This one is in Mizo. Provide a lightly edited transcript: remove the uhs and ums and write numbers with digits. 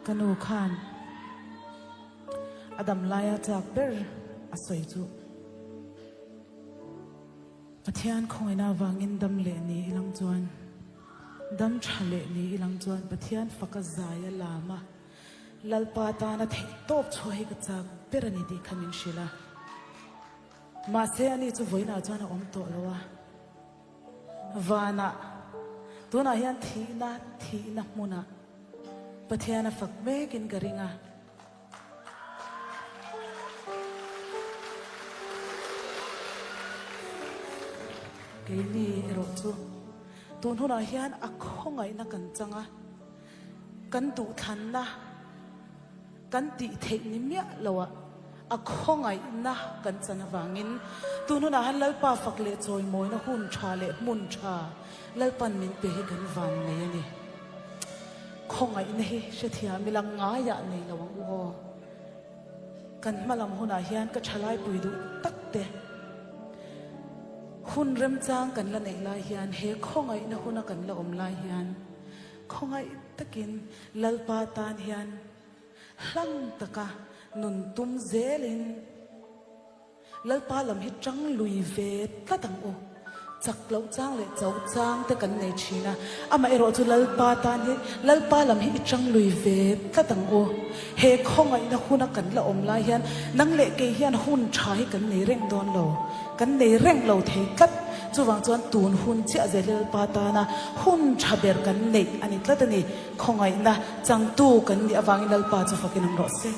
Ka nu khan a dam laia chak ber a sawi chu Pathian khawngaihna avangin dam leh ni ilang chuan, dam tha leh ni ilang chuan Pathian faka zai a lam a, Lalpa tana theih tawp chhuah hi ka chak ber a ni tih kha min hrilh a. Mahse ani chu vawiinah chuan a awm tawh lo a. Vanah, tunah hian thihna, thihna hmunah Pathian a fak mekin ka ring a. Keini erawh chu tun hunah hian a khawngaihna kan chang a, kan duhthlanna, Kan tih theih ni miah loah a khawngaihna kan chan avangin tun hunah han Lalpa fak leh chawimawina hun tha leh hmun tha Lalpan min pe hi kan van nei a ni. Khawngaihna hi hrethiam ila ngaiah nei lo ang u aw. Kan hmalam hunah hian ka thalai pui duh tak te hun remchang kan la neih lai hian he khawngaihna huna kan la awm lai hian khawngaih takin Lalpa tan hian hlang taka nun tum zelin Lalpa lam hi tang lui ve tlat ang u. Chak loh chang leh chauh chang te kan nei thin a, amaherawh chu Lalpa tan hi Lalpa lam hi i tang lui ve tlat ang u. He khawngaihna huna kan la awm lai hian nang leh kei hian hun tha hi kan nei reng dawn lo, kan nei reng lo thei tlat. Chuvang chuan tun hun chiah zel hi Lalpa tana hun tha ber kan neih a ni tlat a ni. Khawngaihna changtu kan nih avangin Lalpa chu fakin awm rawh se.